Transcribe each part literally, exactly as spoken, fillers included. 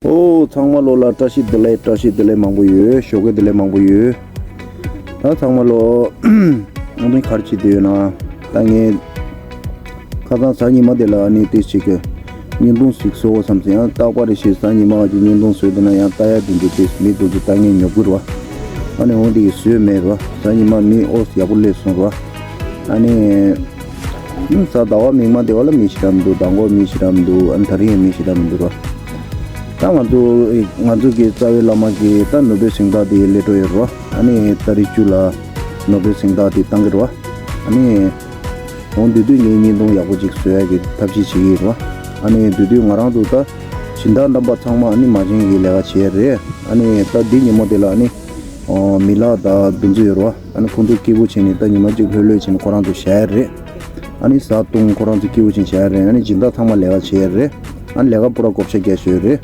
ཨོ། ཚང་མ་ལོ་ལ་བཀྲ་ཤིས་བདེ་ལེགས། བཀྲ་ཤིས་བདེ་ལེགས་མང་པོ་ཡོད། ཞོགས་ཀས་བདེ་ལེགས་མང་པོ་ཡོད། ད་ཚང་མ་ལོ་ཨ་ནི་ག་རེ་བྱེད་བསྡད་ཡོད་ན། ད་ངས་ཁ་སང་གཟའ་ཉི་མ་དེ་ལ་ཨ་ནི་ཏོག་ཙམ་གྱི་བརྙན་ཐུང་ཞིག་བཟོ་དགོས་བསམ་སོང་། ཡང་རྟག་པར་རེ་བཞིན་གཟའ་ཉི་མ་གི་བརྙན་ཐུང་བཟོས་བསྡད་ན་ཡང་ལྟ་ཡ་དེ་འདྲ་དེ་མི་དེ་ཚོ་ལྟ་མཁན་ཉོབ་ཀྱི་རེད་བ། ཨ་ནི་འོ་དེ་གི་བཟོས་མེད་རེད་བ། གཟའ་ཉི་མ་མི་ཨོ་ཡག་པོ་སླེབས་སོང་རེད་བ། ཨ་ནི་གཟའ་ཟླ་བ་མིག་དམར་དེ་བ་ལ་མི་ཞེ་དྲག་མི་འདུག་ཟླ་མགོ་མི་ཞེ་དྲག་མི་འདུག་ཨ་ནི་དེ་རིང་ཡང་མི་ཞེ་དྲག་མི་འདུག་ར། ད་ང་ཚོ་ང་ཚོ་གི་རྩ་བའི་བླ་མ་གི་ད་ནོར་བུའི་གཟེངས་རྟགས་དེ་སླེབས་འགྲོ་ཡོད་རེད་བ། ཨ་ནི་ཏ་རིག་བཅུ་ལ་ནོར་བུའི་གཟེངས་རྟགས་དེ་བཏང་གི་རེད་བ། ཨ་ནི་འོ་དེ་དུས་ངས་བརྙན་ཐུང་ཡག་པོ་ཅིག་བཟོ་ཡ་གི་ཐབས་ཤེས་བྱེད་ཀྱི་ཡོད་རེད་བ། ཨ་ནི་དེ་དུས་ང་རང་ཚོ་ད་སྦྱིན་བདག་རྣམ་པ་ཚང་མ་ཨ་ནི་མ་བྱན་གྱི་ལས་ཀ་བྱས་རེད། ཨ་ནི་ད་འདི་ཉིན་མོ་དེ་ལ་ཨ་ནི་མི་ལག་དང་འདུ་འཛི་ཡོད་རེད་བ། ཨ་ནི་ཁོང་ཚོ་སྐྱིད་པོ་བྱས་ནས་ད་ཉི་མ་གཅིག་ལྷོད་ལྷོད་བྱས་ནས་ཁོ་རང་ཚོ་བཞག་ཡ་རེད། ཨ་ནི་བཟའ་བཏུང་ཁོ་རང་ཚོ་སྐྱིད་པོ་བྱས་བཞག་ཡ་རེད། ཨ་ནི་སྦྱིན་བདག་ཚང་མ་ལས་ཀ་བྱས་ཡ་རེད། ཨ་ནི་ལས་ཀ་པུ་ར་བགོ་བཤའ་རྒྱག་ཤོས་རེད།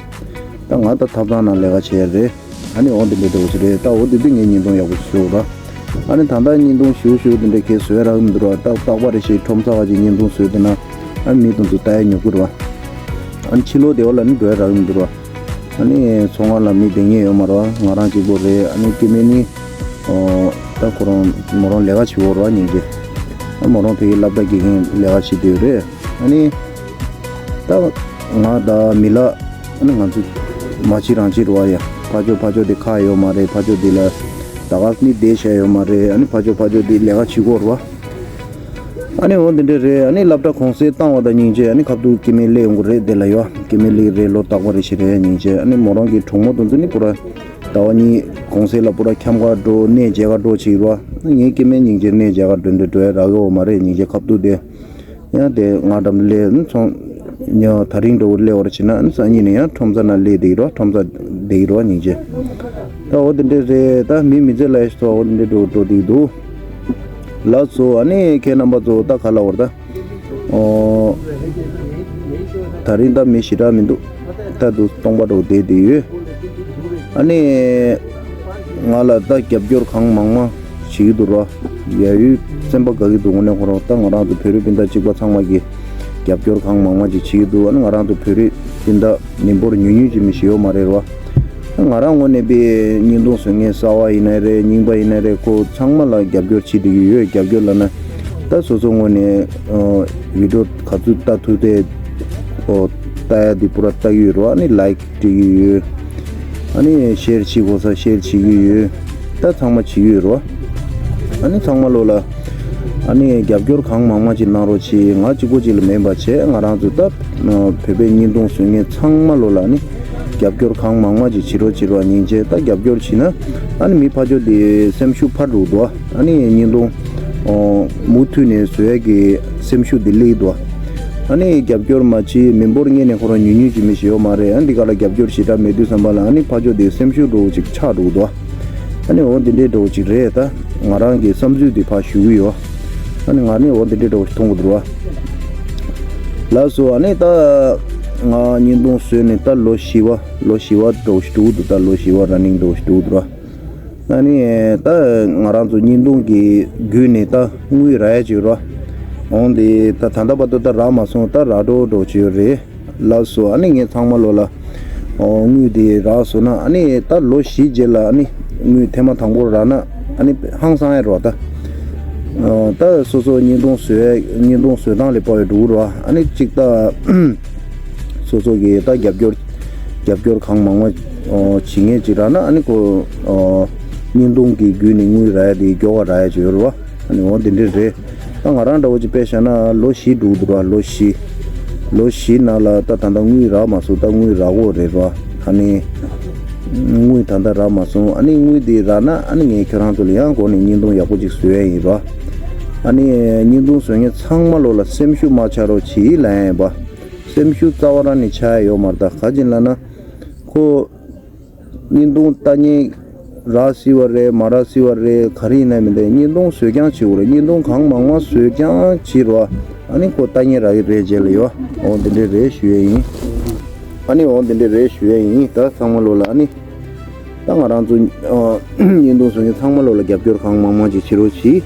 ད་ང་ད་ཐབ་ཚང་ནང་ལས་ཀ་བྱས་ཡ་རེད། ཨ་ནི་འོ་འདི་འདྲ་འདྲ་བོ་ཞིག་རེད། ད་འོ་འདི་འདི་ངས་བརྙན་ཐུང་ཡག་པོ་ཞིག་བཟོ་ར། ཨ་ནི་ད་ལྟ་བརྙན་ཐུང་ཞུ་ཞུ་འདི་འདྲ་ཁྱེད་བཟོས་རག་གི་མི་འདུག་ར། ད་རྟག་པར་རེ་བཞིན་ཁྲོམ་ས་ཁ་ཅིག་བརྙན་ཐུང་བཟོས་བསྡད་ན་ཨ་ནི་མི་དེ་ཚོ་ལྟ་ཡ་ཉོབ་ཀྱི་རེད་བ། ཨ་ནི་ཕྱི་ལོགས་དེ་བ་ལ་ནི་འགྲོ་ཡ་རག་གི་མི་འདུག་ར། ཨ་ནི་ཚོང་ཁང་ལ་མི་བསྡད་མཁན་ཡོད་མ་རེད་བ། ང་རང་གཅིག་པོ་རེད། ཨ་ནི་སྐྱེ་དམན་ནི་ཨོ་ད་ཁོ་རང་མོ་རང་ལས་ཀ་བྱེད་འོ་རེད་བ། སྙིང་རྗེ། ཨ་མོ་རང་ཕ་གིར་སློབ་གྲྭ་དགེ་རྒན་ལས་ཀ་བྱེད་བསྡད་ཡོད་རེད། ཨ་ནི་ད་ང་ད་མི་ལ་ཨ་ནི་ང་ཚོ་མ་གཅིག་རང་གཅིག་རེད་བ་ཡ། ཕར་ཕྱོགས་ཕར་ཕྱོགས་དེ་ཁག་ཡོད་མ་རེད། ཕར་ཕྱོགས་དེ་ལ་ད་ག་ནི་བསྡད་བྱས་ཡོད་མ་རེད། ཨ་ནི་ཕར་ཕྱོགས་ཕར་ཕྱོགས་དེ་ལས་ཀ་བྱེད་དགོས་རེད་བ། ཨ་ནི་འོ་འདི་འདྲ་རེད། ཨ་ནི་སློབ་གྲྭ་གུང་སེང་བཏང་བ་དང་སྙིང་རྗེ། ཨ་ནི་ཁ་ཐུག་སྐྱེ་དམན་སླེབས་ཡོང་གི་རེད། དེ་ལ་ཡོད་སྐྱེ་དམན་སླེབས་རེད། ལོ་རྟག་པ་རེ་བཞིན་རེད། སྙིང་རྗེ། ཨ་ནི་མོ་རང་གི་གྲོགས་མོ་དེ་ཚོ་ནི་པུ་ར་ཟླ་བ་གཉིས་གུང་སེང་ལ་པུ་ར་འཁྱམ་ག་འགྲོ། གནས་མཇལ་ག་འགྲོ་བྱེད་རོ། ངའི་སྐྱེ་དམན་སྙིང་རྗེ་གནས་མཇལ་ག་འགྲོ་འདྲ་འགྲོ་ཡ་རག་གི་ཡོད་མ་རེད། སྙིང་རྗེ་ཁ་ཐུག་དེ་ཡང་དེ་ང་འགྲམ་སླེབས་ཚོང་ཉོ་དེ་རིང་འགྲོ་སླེབས་པར་བྱེད་ན་ཨ་ནི་སང་ཉིན་ནས་ཡང་ཁྲོམ་ས་ན་སླེབས་བསྡད་ཀྱི་རོ། ཁྲོམ་ས་བསྡད་ཀྱི་རོ། སྙིང་རྗེ། ད་འོ་དེ་འདྲ་རེད། ད་མི་མི་ཚེ་ལ་ཡ་ཞིག་ཐོག་འོ་དེ་འདྲ་འགྲོ་འགྲོ་བསྡད་ཀྱི་འདུག་ལགས་སོ། ཨ་ནི་ཁྱེད་རྣམ་པ་ཚོ་ད་ག་ལ་བར་ད། ཨོ། དེ་རིང་ད་མི་ཞེ་དྲག་མི་འདུག་ད་དུང་སྟོང་པ་འདྲ་བོ་བསྡད་བསྡད་ཡོད། ཨ་ནི། ང་ལ་ད་རྒྱབ་སྐྱོར་གང་མང་མང་བྱེད་ཀྱི་འདུག་ར། ཡ་ཡུལ་སེམས་པ་དགའ་གི་འདུག་དངོས་གནས་ཁོ་རང་ད་ང་རང་ཚོ་བོད་རིགས་སྤུན་ཟླ་གཅིག་པ་ཚང་མ་གིས་རྒྱབ་སྐྱོར་གང་མང་མང་ཅིག་བྱེད་ཀྱི་འདུག་ཨ་ནི་ང་རང་ཚོ་བོད་རིགས་སྤུན་ཟླ་མི་འབོར་ཉུང་ཉུང་ཅིག་མི་ཞིག་ཡོད་མ་རེད་ར། ང་རང་ངོས་ནས་པའི་བརྙན་ཐུང་བཟོ་མཁན་གསར་པ་ཡིན་ན་རེད། རྙིང་པ་ཡིན་ན་རེད། ཁོ་ཚང་མ་ལ་རྒྱབ་སྐྱོར་བྱེད་བསྡད་ཀྱི་ཡོད། རྒྱབ་སྐྱོར་ལབ་ན་ད་སོ་སོ་ངོས་ནས་ཨ་བི་ཌིའོ་ག་ཚོད་ལྟ་ཐུབ་དེ་ཨོ་ལྟ་ཡ་འདི་པུ་ར་ལྟ་གི་ཡོད་རེད་བ། ཨ་ནི་ལའིཀ་སྤྲད་ཀྱི་ཡོད། ཨ་ནི་ཤེར་བྱེད་དགོས་ས་ཤེར་བྱེད་ཀྱི་ཡོད། ད་ཚང་མ་བྱེད་ཀྱི་ཡོད་རེད་བ། ཨ་ནི་ཚང་མ་ལོ་ལ་ཨ་ནི་རྒྱབ་སྐྱོར་གང་མང་མང་ཅིག་གནང་རོགས་གྱིས། ང་གཅིག་པོ་ཅིག་ལ་མིན་པ་བྱས། ང་རང་ཚོ་ད་བོད་པའི་བརྙན་ཐུང་བཟོ་མཁན་ཚང་མ་ལོ་ལ་ཨ་ནི་རྒྱབ་སྐྱོར་གང་མང་མང་ཅིག་བྱེད་རོགས་བྱེད་རོགས། སྙིང་རྗེ། ད་རྒྱབ་སྐྱོར་བྱེད་ན་ཨ་ནི་མི་ཕར་ཕྱོགས་དེ་སེམས་ཤུགས་འཕར་འགྲོ་གི་འདུག་ཨ་ནི་བརྙན་ཐུང་ཨོ་མུ་མཐུད་ནས་བཟོ་ཡ་གི་སེམས་ཤུགས་དེ་སླེབས་ཀྱི་འདུག་ཨ་ནི་རྒྱབ་སྐྱོར་མ་བྱེད་མི་འབོར་ངེས་ནས་ཁོ་རང་ཉུང་ཉུང་ཅིག་མི་ཞིག་ཡོད་མ་རེད། ཨ་འདི་ག་ལ་རྒྱབ་སྐྱོར་ཞེ་དྲག་མེད་དུས་ཙམ་པ་ལ་ཨ་ནི་ཕར་ཕྱོགས་དེ་སེམས་ཤུགས་འདྲ་བོ་ཅིག་ཆག་འགྲོ་གི་འདུག་ཨ་ནི་འོ་འདི་འདྲའི་འདྲ་བོ་ཅིག་རེད། ད་ང་རང་གི་བསམ་ཚུལ་འདི་ཕར་ཞུ་གི་ཡོད། ཨ་ནི་ང་ནི་འོ་འདི་འདྲའི་འདྲ་བོ་ཞིག་མཐོང་གི་འདུག་བ། ལགས་སོ། ཨ་ནི་ད་ང་བརྙན་ཐུང་བཟོས་ནས་ད་ལོ་བཞི་པ་ལོ་བཞི་པ་འདྲ་བོ་ཞིག་འགྲོ་གི་འདུག་ད་ལོ་བཞི་པ་ར་ནིང་འདྲ་བོ་ཞིག་འགྲོ་གི་འདུག་བ། ཨ་ནི་ད་ང་རང་ཚོ་བརྙན་ཐུང་གི་བརྒྱུད་ནས་ད་དངུལ་རག་ཡ་ཅིག་ར། འོང་དེ་ད་ད་ལྟ་བར་དུ་ད་རག་མ་སོང་། ད་རག་འགྲོ་འགྲོ་ཅིག་ཡོད་རེད། ལགས་སོ། ཨ་ནི་ངས་ཚང་མ་ལོ་ལ་ཨོ་དངུལ་དེ་རག་སོང་ན་ཨ་ནི་ད་ལོ་བཞི་རྗེས་ལ་ཨ་ནི་དངུལ་ཐེངས་མ་དང་པོ་རག་ན་ཨ་ནི་ཧང་སང་ཡ་རོ། ད་ཨོ་ད་སོ་སོ་བརྙན་ཐུང་བཟོས་བརྙན་ཐུང་བཟོས་སྟངས་ལས་དཔག་པའི་འགྲོ་གི་རོ། ཨ་ནི་གཅིག་ད་སོ་སོ་གི་ད་རྒྱབ་སྐྱོར་རྒྱབ་སྐྱོར་གང་མང་མང་ཨོ་བྱེད་མཁན་ཅིག་རག་ན་ཨ་ནི་ཁོ་ཨོ་བརྙན་ཐུང་གི་བརྒྱུད་ནས་དངུལ་རག་ཡ་དེ་མགྱོགས་པ་རག་ཡ་ཅིག་ཡོད་རེད་བ། ཨ་ནི་འོ་དེ་འདྲས་རེད། ད་ང་རང་འདྲ་བོ་ཅིག་དཔེ་བཞག་ན་ལོ་བཞི་འགྲོ་གི་འདུག་ར། ལོ་བཞི། ལོ་བཞི་ནང་ལ་ད་ད་ལྟ་དངུལ་རག་མ་སོང་། ད་དངུལ་རག་གོ་རེད་ར། ཨ་ནི་དངུལ་ད་ལྟ་རག་མ་སོང་། ཨ་ནི་དངུལ་དེ་རག་ན་ཨ་ནི་ངས་ཁྱོད་རང་ཚོ་ལ་ཡང་སྒོ་ནས་བརྙན་ཐུང་ཡག་པོ་ཅིག་བཟོ་ཡ་ཡིན་ར། ཨ་ནི་བརྙན་ཐུང་བཟོ་མཁན་ཚང་མ་ལོ་ལ་སེམས་ཤུགས་མ་ཆག་རོགས་གྱིས་ལབ་ཡ་ཡིན་པ། སེམས་ཤུགས་རྩ་བ་རང་ནས་ཆག་ཡ་ཡོད་མ་རེད། ད་ག་ཅིག་ལབ་ན་ཁོ་བརྙན་ཐུང་ལྟ་མཁན་རག་སྲིད་པ་རེད། མ་རག་སྲིད་པ་རེད། ག་རེ་ཡིན་ན་མི་འདུག་བརྙན་ཐུང་བཟོས་རྐྱང་བྱེད་དགོས་རེད། བརྙན་ཐུང་གང་མང་མང་བཟོས་རྐྱང་བྱེད་རོགས། ཨ་ནི་ཁོ་ལྟ་མཁན་རག་གི་རེད་རྗེས་ལ་ཡོད། འོ་འདི་འདྲས་རེད་ཞུ་ཡས་ཡིན། ཨ་ནི་འོ་འདི་འདྲས་རེད་ཞུ་ཡས་ཡིན། ད་ཚང་མ་ལོ་ལ་ཨ་ནི་ད་ང་རང་ཚོ་ཨ་བརྙན་ཐུང་བཟོ་མཁན་ཚང་མ་ལོ་ལ་རྒྱབ་སྐྱོར་གང་མང་མང་ཅིག་བྱེད་རོགས་གྱིས།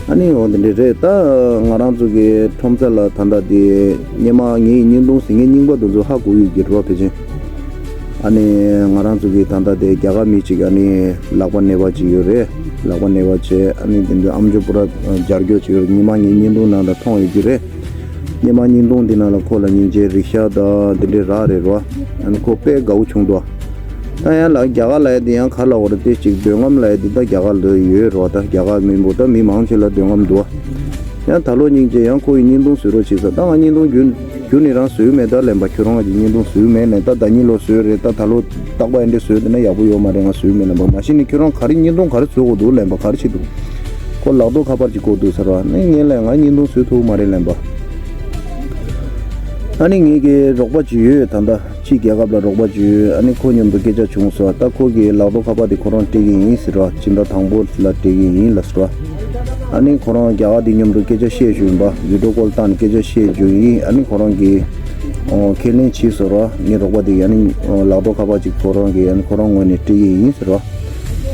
ཨ་ནི་འོ་འདི་འདྲས་རེད། ད་ང་རང་ཚོ་གི་ཁྲོམ་ས་ལ་ད་ལྟ་དེ་སྔོན་མ་ངའི་བརྙན་ཐུང་གཟིགས་མཁན་རྙིང་པ་དེ་ཚོ་ཧ་གོ་ཡོད་ཀྱི་རེད་བ། ཕལ་ཆེར་ ཨ་ནི་ང་རང་ཚོ་གི་ད་ལྟ་དེ་རྒྱ་གར་མི་གཅིག་ཨ་ནི་ལག་པ་ན་བ་གཅིག་ཡོད་རེད། ལག་པ་ན་བ་བྱས་ཨ་ནི་དེ་འདྲ་ཨམ་ཅོག་པུ་ར་སྦྱར་རྒྱུ་གཅིག་ཡོད་རེད། ཉི་མ་ངའི་བརྙན་ཐུང་ནང་ལ་མཐོང་ཡོད་ཀྱི་རེད། ཉི་མ་བརྙན་ཐུང་འདི་ནང་ལ་ཁོ་ལ་སྙིང་རྗེ་རིག་ཤ་དང་དེ་འདྲའི་རག་རེད་རོ། ཨ་ནི་ཁོ་དཔེ་དགའ་བོ་བྱུང་འདུག་ད་ཡང་ལ་རྒྱ་གར་ལ་ཡ་དེ་ཡང་ག་ལ་བར་དེ་གཅིག་འདོད་རྔམ་ལ་ཡ་དེ་ད་རྒྱ་གར་ལ་ཡོད་རོ། ད་རྒྱ་གར་མི་འབོ་ད་མི་མང་ཆེ་ལ་འདོད་རྔམ་འདུག་ཡང་ད་ལོ་སྙིང་རྗེ་ཡང་ཁོ་ཡི་བརྙན་ཐུང་བཟོས་རོགས་བྱེད་ས། ད་ང་བརྙན་ཐུང་རྒྱུན་རྒྱུན་ནས་རང་བཟོས་མེད། ད་ལན་པ་ཁྱོད་རང་གི་བརྙན་ཐུང་བཟོས་མེད་ནས་ད་ཟླ་ཉིན་ལོ་བཟོས་རེད། ད་ད་ལོ་རྟག་པ་ཨེ་འདྲ་བཟོས་དེ་ན་ཡག་པོ་ཡོད་མ་རེད། ང་བཟོས་མེད་ལན་པ། མ་གཞི་ནས་ཁྱོད་རང་ག་རེ་བརྙན་ཐུང་ག་རེ་བཟོ་དགོས་འདུག་ལན་པ། ག་རེ་བྱེད་འདུག་ཁོ་ལག་ཐོག་ཁ་པར་གྱི་སྐོར་འདུག་ཟེར་བ་ནས་ངས་ལན་ང་བརྙན་ཐུང་བཟོས་ཐུབ་མ་རེད་ལན་པ། ཨ་ནི་ངེད་ཀྱི་རོགས་པ་ཅིག་ཡོད། ད་ལྟ་ཕྱི་རྒྱལ་ཁབ་ལ་རོགས་པ་ཅིག་ཡོད། ཨ་ནི་ཁོ་མཉམ་དུ་སྐད་ཆ་བྱུང་སོང་། ད་ཁོ་གི་ལག་ཐོག་ཁ་པར་དེ་ཁོ་རང་སྤྲད་ཀྱི་ཡིན་ཟེར་བ། སྤྱི་ཟླ་དང་པོ་ལ་སྤྲད་ཀྱི་ཡིན་ལ་ཟེར་བ། ཨ་ནི་ཁོ་རང་རྒྱ་གར་དེ་མཉམ་དུ་སྐད་ཆ་བཤད་བཞིན་པ། བི་ཌི་ཡོ་ཀོལ་བཏང་ནས་སྐད་ཆ་བཤད་རྒྱུ་ཡིན། ཨ་ནི་ཁོ་རང་གིས་ཨོ་ཁས་ལེན་བྱས་ཟེར་བ། ངའི་རོགས་པ་དེ་གིས་ཨ་ནི་ཨོ་ལག་ཐོག་ཁ་པར་ཅིག་ཁོ་རང་གིས་ཨ་ནི་ཁོ་རང་ངོས་ནས་སྤྲད་ཀྱི་ཡིན་ཟེར་བ།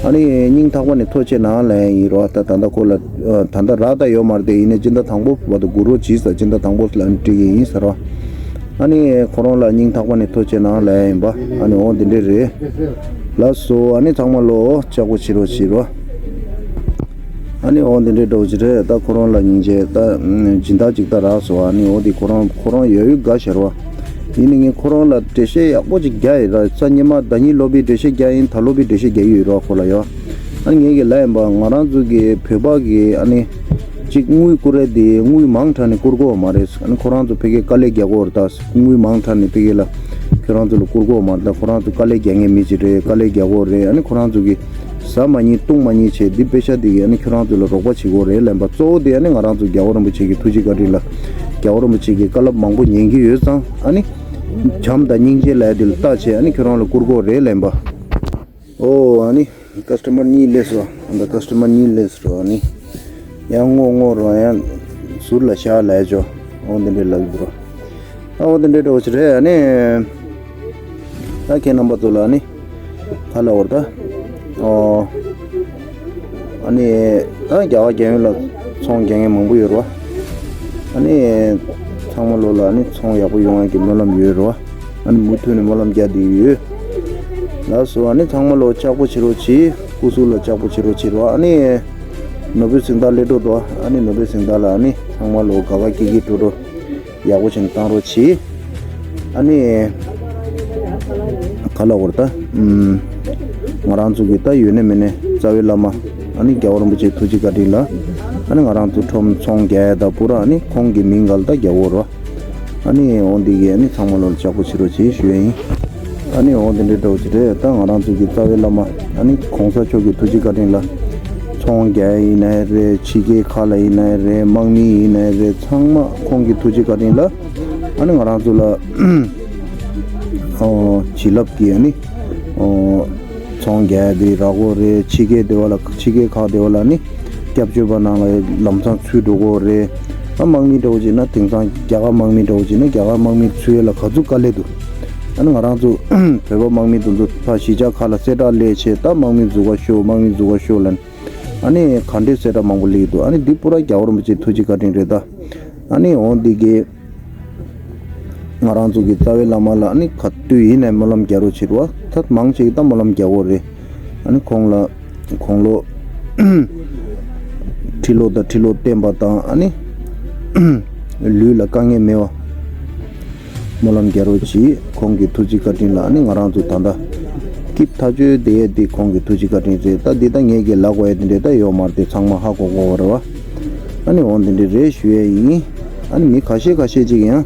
ཨ་ནི་སྙིང་ཐག་པ་ནས་ཐུགས་རྗེ་གནང་ལབ་ཡིན་རོ། ད་ད་ལྟ་ཁོ་ལ་ཨ་ད་ལྟ་རག་ད་ཡོད་མ་རེད་དེ། ཡིན་ནའི་སྤྱི་ཟླ་དང་པོ་བར་དུ་སྒུག་རོགས་གྱིས་ཟེར། སྤྱི་ཟླ་དང་པོ་ལ་ཨ་ནི་སྤྲད་ཀྱི་ཡིན་ཟེར་བ། ཨ་ནི་ཁོ་རང་ལ་སྙིང་ཐག་པ་ནས་ཐུགས་རྗེ་གནང་ལབ་ཡིན་པ། ཨ་ནི་འོ་འདི་འདྲས་རེད། ལགས་སོ། ཨ་ནི་ཚང་མ་ལོ་ལྕགས་པོ་བྱེད་རོགས་བྱེད་རོགས། ཨ་ནི་འོ་འདི་འདྲས་འདྲ་བོ་ཅིག་རེད། ད་ཁོ་རང་ལ་སྙིང་རྗེ་ད་སྦྱིན་བདག་ཅིག་ད་རག་སོང་། ཨ་ནི་འོ་འདི་ཁོ་རང་ཁོ་རང་ཡོད་ཡོད་དགའ་ཤར་བ། ཡིན་ནའི་ངས་ཁོ་རང་ལ་འགྲེལ་བཤད་ཡག་པོ་ཅིག་རྒྱག་ཡིན་ར། ས་ཉི་མ་ཟླ་ཉིན་སློབ་པའི་འགྲེལ་བཤད་རྒྱག་ཡིན། ད་སློབ་པའི་འགྲེལ་བཤད་རྒྱག་ཡོད་ར་ཁོ་ལ་ཡོད། ཨ་ནི་ངས་གི་ལབ་ཡིན་པ། ང་རང་ཚོ་གི་བོད་པ་གི་ཨ་ནི་གཅིག་དངུལ་བསྐུར་རེད་དེ། དངུལ་མང་དྲགས་ནས་བསྐུར་གོ་མ་རེད། ཨ་ནི་ཁོ་རང་ཚོ་ཕ་གིར་དཀའ་ལས་རྒྱག་གོ་རེད། ད་དངུལ་མང་དྲགས་ནས་ཕ་གི་ལ་ཁྱོད་རང་ཚོ་ལ་བསྐུར་གོ་མ་རེད། ད་ཁོ་རང་ཚོ་དཀའ་ལས་རྒྱག་མཁན་མི་ཅིག་རེད། དཀའ་ལས་རྒྱག་གོ་རེད། ཨ་ནི་ཁོ་རང་ཚོ་གི་ཟ་མ་ཉན་བཏུང་མ་ཉན་བྱས། འདི་པེ་ཤ་འདི་གིས་ཨ་ནི་ཁྱོད་རང་ཚོ་ལ་རོགས་པ་བྱེད་གོ་རེད་ལབ་པ། གཙོ་བོ་དེ་ཨ་ནི་ང་རང་ཚོ་རྒྱལ་བ་རིན་པོ་ཆེ་གི་ཐུགས་རྗེ་བཀའ་དྲིན་ལ། རྒྱལ་བ་རིན་པོ་ཆེ་གི་བཀའ་སློབ་མང་པོ་ཉན་གྱི་ཡོད་ཙང་། ཨ་ནི་བྱམས་དང་སྙིང་རྗེ་ལབ་ཡ་དེ་ལ་བལྟས་བྱས་ཨ་ནི་ཁྱོད་རང་ལ་བསྐུར་གོ་རེད་ལབ་པ། ཨོ་ཨ་ནི་ཀ་སི་ཊ་མར་གཉིས་སླེབས་སོང་། ཨ་ནི་ཀ་སི་ཊ་མར་གཉིས་སླེབས་སོང་། ཨ་ནི་ཡང་སྔོ་སྔོ་རོ་ཡང་ཟུར་ལ་བཞག་ལབ་ཅོ། ཨོ་འདི་འདྲས་ལབ་འདུག་རོ། ཨོ་འདི་འདྲས་འདྲ་བོ་ཅིག་རེད། ཨ་ནི་ད་ཁྱེད་རྣམ་པ་ཚོ་ལ་ཨ་ནི་ག་ལབ་དགོས་རེད་ད། ཨོ་ཨ་ནི་ད་རྒྱ་གར་རྒྱལ་ཡོངས་ལ་ཚོང་རྒྱག་མཁན་མང་པོ་ཡོད་རེད་བ། ཨ་ནི་ཚང་མ་ལོ་ལ་ཨ་ནི་ཚོང་ཡག་པོ་ཡོང་ཡག་གི་སྨོན་ལམ་ཡོད་རེད་བ། ཨ་ནི་མུ་མཐུད་ནས་སྨོན་ལམ་རྒྱག་བསྡད་ཡོད། ལགས་སོ། ཨ་ནི་ཚང་མ་ལོ་ལྕགས་པོ་བྱེད་རོགས་གྱིས། སྐུ་གཟུགས་ལ་ལྕགས་པོ་བྱེད་རོགས་བྱེད་རོགས། ཨ་ནི་ནོར་བུའི་གཟེངས་རྟགས་སླེབས་འགྲོ་འདུག་ཨ་ནི་ནོར་བུའི་གཟེངས་རྟགས་ལ་ཨ་ནི་ཚང་མ་ལོ་དགའ་དགའ་སྐྱིད་སྐྱིད་འགྲོ་འགྲོ། ཡག་པོ་བྱས་ནས་བཏང་རོགས་གྱིས། ཨ་ནི་ག་ལབ་དགོས་རེད་ད། ཨུམ། ང་རང་ཚོ་གི་ད་ཡོད་ནས་མེད་ནས་རྩ་བའི་བླ་མ་ཨ་ནི་རྒྱལ་བ་རིན་པོ་ཆེའི་ཐུགས་རྗེ་བཀའ་དྲིན་ལ། ཨ་ནི་ང་རང་ཚོ་ཁྲོམ་ཚོང་རྒྱག་ཡ་ད་པུ་ར་ཨ་ནི་ཁོང་གི་མིང་སྒང་ལ་ད་རྒྱག་དགོས་རེད་བ། ཨ་ནི་འོ་འདི་གིས་ཨ་ནི་ཚང་མ་ལོ་ལ་ལྕགས་པོ་བྱེད་རོགས་གྱིས་ཞུ་ཡ་ཡིན། ཨ་ནི་འོ་འདི་འདྲའི་འདྲ་བོ་ཅིག་རེད། ད་ང་རང་ཚོ་གི་རྩ་བའི་བླ་མ་ཨ་ནི་གོང་ས་མཆོག་གི་ཐུགས་རྗེ་བཀའ་དྲིན་ལ། ཚོང་རྒྱག་ཡ་ཡིན་ནའི་རེད། ཕྱི་རྒྱལ་ཁག་ལ་ཡིན་ནའི་རེད། དམག་མི་ཡིན་ནའི་རེད། ཚང་མ་ཁོང་གི་ཐུགས་རྗེ་བཀའ་དྲིན་ལ། ཨ་ནི་ང་རང་ཚོ་ལ་ཨོ་བྱིན་རླབས་ཀྱིས་ཨ་ནི་ཨོ་ཚོང་རྒྱག་ཡ་དེ་རག་གོ་རེད། ཕྱི་རྒྱལ་དེ་བ་ལ་ཕྱི་རྒྱལ་ཁག་དེ་བ་ལ་ནི་སྐྱབས་བཅོལ་བ་ནང་ལ་ལམ་སང་ཚུད་འགྲོ་གོ་རེད། ཨ་དམག་མི་འདྲ་བོ་བྱས་ན་དེང་སང་རྒྱ་གར་དམག་མི་འདྲ་བོ་བྱས་ན་རྒྱ་གར་དམག་མི་ཚུད་ཡ་ལ་ག་ཚོད་དཀའ་ལས་འདུག་ཨ་ནི་ང་རང་ཚོ་བོད་པ་དམག་མི་དེ་ཚོ་ཕར་གཞིས་ཆགས་ཁག་ལ་གསལ་བསྒྲགས་སླེབས་བྱས། ད་དམག་མི་འཛུལ་ག་ཤོག་དམག་མི་འཛུལ་ག་ཤོག་ལབ་ནས། ཨ་ནི་ག་འདྲའི་གསལ་བསྒྲགས་མང་པོ་སླེབས་འདུག་ཨ་ནི་འདི་པུ་ར་རྒྱལ་བ་རིན་པོ་ཆེའི་ཐུགས་རྗེ་བཀའ་དྲིན་རེད་ད། ཨ་ནི་འོ་འདི་གིས་ང་རང་ཚོ་གི་རྩ་བའི་བླ་མ་ལ་ཨ་ནི་ག་དུས་ཡིན་ནའི་སྨོན་ལམ་རྒྱག་རོགས་བྱེད་རོགས། ད་མང་ཆེ་གིས་ད་སྨོན་ལམ་རྒྱག་གོ་རེད། ཨ་ནི་ཁོང་ལ་དགུང་ལོ་ཁྲི་ལོ་དང་ཁྲི་ལོ་བརྟན་པ་དང་། ཨ་ནི་ལུས་ལ་དཀའ་ངལ་མེད་པ། སྨོན་ལམ་རྒྱག་རོགས་གྱིས། ཁོང་གི་ཐུགས་རྗེ་བཀའ་དྲིན་ལ་ཨ་ནི་ང་རང་ཚོ་ད་ལྟ་སྐྱིད་ཐག་ཆོད་བསྡད་ཡས་དེ་ཁོང་གི་ཐུགས་རྗེ་བཀའ་དྲིན་རེད། ད་འདི་ད་ངས་ཀྱི་ལབ་དགོས་ཡས་དེ་འདྲས་ད་ཡོད་མ་རེད་དེ། ཚང་མ་ཧ་གོ་གོ་བ་རེད་བ། ཨ་ནི་འོ་འདི་འདྲས་རེད་ཞུ་ཡས་ཡིན། ཨ་ནི་མི་ཁ་ཤས་ཁ་ཤས་ཅིག་ཡང་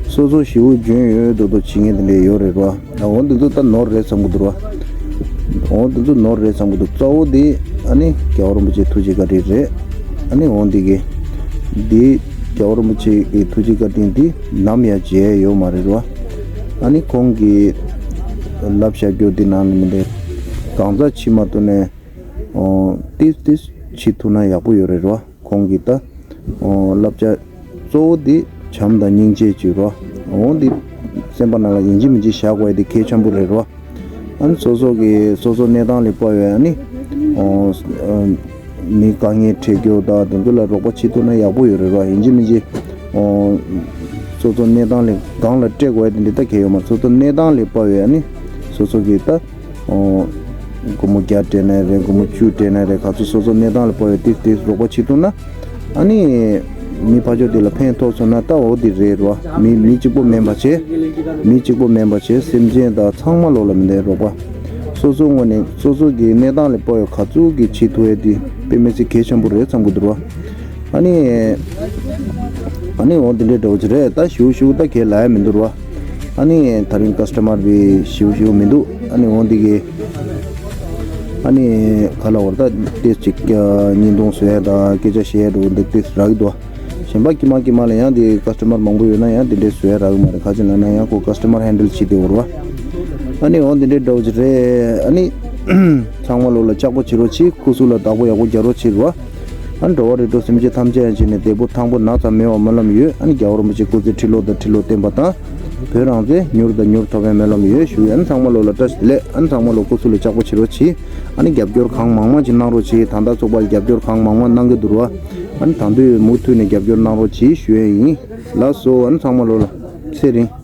སོ་སོ་ཞེ་པོ་འཇོན་ཡོད་མདོག་མདོག་བྱེད་མཁན་དེ་འདྲས་ཡོད་རེད་བ། ཨ་འོ་འདི་ཚོ་ད་ནོར་རེད་བསམ་གི་འདུག་ར། འོ་འདི་ཚོ་ནོར་རེད་བསམ་གི་འདུག་གཙོ་བོ་དེ་ཨ་ནི་རྒྱལ་བ་རིན་པོ་ཆེའི་ཐུགས་རྗེ་བཀའ་དྲིན་རེད། ཨ་ནི་འོ་འདི་གི་འདི་རྒྱལ་བ་རིན་པོ་ཆེ་གི་ཐུགས་རྗེ་བཀའ་དྲིན་འདི་ནམ་ཡང་བརྗེད་ཡ་ཡོད་མ་རེད་ར། ཨ་ནི་ཁོང་གི་བསླབ་བྱ་རྒྱུ་འདི་ནང་ནས་མི་འདྲ་གང་ཙམ་བྱེད་མ་ཐུབ་ནས་ཨོ་ཏིས་ཏིས་བྱེད་ཐུབ་ན་ཡག་པོ་ཡོད་རེད་ར། ཁོང་གི་ད་ཨོ་བསླབ་བྱ་གཙོ་བོ་འདི་བྱམས་དང་སྙིང་རྗེ་བྱོས་ར། འོ་འདི་སེམས་པ་ནང་ལ་ཡིན་གཅིག་མིན་གཅིག་བཞག་དགོས་ཡ་འདི་གལ་ཆེན་པོ་རེད་ར། ཨ་ནི་སོ་སོ་གི་སོ་སོ་གནས་སྟངས་ལས་དཔག་པའི་ཨ་ནི་ཨོ་ཨ་མི་དཀའ་ངལ་འཕྲད་རྒྱུ་དང་དེ་ཚོ་ལ་རོགས་པ་བྱེད་ཐུབ་ན་ཡག་པོ་ཡོད་རེད་ར། ཡིན་གཅིག་མིན་གཅིག་ཨོ་སོ་སོ་གནས་སྟངས་ལས་སྒང་ལ་སྤྲད་དགོས་ཡ་དེ་འདྲ་ད་གལ་ཡོད་མ་རེད། སོ་སོ་གནས་སྟངས་ལས་དཔག་པའི་ཨ་ནི་ སོ་སོ་གི་ད་ཨོ་སྒོར་མོ་བརྒྱ་སྤྲད་ན་རེད། སྒོར་མོ་བཅུ་སྤྲད་ན་རེད། ག་ཚོད་སོ་སོ་གནས་སྟངས་ལ་དཔག་པའི་ཏིག་ཏིག་རོགས་པ་བྱེད་ཐུབ་ན། ཨ་ནི་མི་ཕར་ཕྱོགས་དེ་ལ་ཕན་ཐོགས་སོང་ན་ད་འོ་དེ་རེད་རོ། མི་མི་གཅིག་པོ་མིན་པ་བྱས། མི་གཅིག་པོ་མིན་པ་བྱས། སེམས་ཅན་དང་ཚང་མ་ལོ་ལ་མི་འདའི་རོགས་པ། སོ་སོ་ངོས་ནས་སོ་སོ་གི་གནས་སྟངས་ལ་དཔག་པའི་ག་ཚོད་ཀྱི་བྱེད་ཐུབ་ཡ་དེ་དཔེ་མི་སྲིད་གལ་ཆེན་པོ་རེད་བསམ་གི་འདུག་རོ། ཨ་ནི། ཨ་ནི་འོ་དེ་འདྲའི་འདྲ་བོ་ཅིག་རེད། ད་ཞིའུ་ཞིའུ་ད་ཁས་ལ་ཡ་མི་འདུག་རོ། ཨ་ནི་ད་རིང་ཀ་སི་ཊ་མར་བི་ཞིའུ་ཞིའུ་མི་འདུག་ཨ་ནི་འོ་འདི་གི། ཨ་ནི་ག་ལ་བར་ད་ཏེས་ཅིག་བརྙན་ཐུང་བཟོ་ཡ་ད་སྐད་ཆ་བཤད་ཡ་འདྲ་བོ་འདི་ཏེས་རག་གི་འདུག་གཞན་པ་ཀྱི་མ་ཀྱི་མ་ལ་ཡང་དེ་ཀ་སི་ཊ་མར་མང་པོ་ཡོད་ན་ཡང་དེ་འདྲའི་བཟོ་ཡ་རག་གི་མ་རེད། ག་ཅི་ལ་ན་ཡང་ཁོ་ཀ་སི་ཊ་མར་ཧན་ཌལ་བྱེད་དེ་འོར་བ། ཨ་ནི་འོ་འདི་འདྲའི་འདྲ་བོ་ཅིག་རེད། ཨ་ནི་ཚང་མ་ལོ་ལ་ལྕགས་པོ་བྱེད་རོགས་གྱིས། སྐུ་གཟུགས་ལ་བདག་པོ་ཡག་པོ་རྒྱག་རོགས་བྱེད་རོགས། ཨ་ནི་འགྲོ་བ་རིགས་དྲུག་སེམས་ཅན་ཐམས་ཅད་ཡང་བྱས་ནས་བདེ་པོ་ཐང་པོ་ན་ཚ་མེད་པ་སྨོན་ལམ་ཡོད། ཨ་ནི་རྒྱལ་བ་རིན་པོ་ཆེ་སྐུ་ཚེ་ཁྲི་ལོ་དང་ཁྲི་ལོ་བརྟན་པ་དང་། བོད་རང་བཙན་མྱུར་དང་མྱུར་ཐོབ་པའི་སྨོན་ལམ་ཡོད་ཞུ་ཡ། ཨ་ནི་ཚང་མ་ལོ་ལ་བཀྲ་ཤིས་བདེ་ལེགས། ཨ་ནི་ཚང་མ་ལོ་སྐུ་གཟུགས་ལ་ལྕགས་པོ་བྱེད་རོགས་གྱིས། ཨ་ནི་རྒྱབ་སྐྱོར་གང་མང་མང་ཅིག་གནང་རོགས་གྱིས། ད་ལྟ་ཚོགས་པ་ལ་རྒྱབ་སྐྱོར་གང་མང་མང་གནང་གི་འདུག་ར། ཨ་ནི་ད་དུང་མུ་མཐུད་ནས་རྒྱབ་སྐྱོར་གནང་རོགས་གྱིས་ཞུ་ཡ་ཡིན། ལགས་སོ། ཨ་ནི་ཚང་མ་ལོ་ལ་ཚེ་རིང་།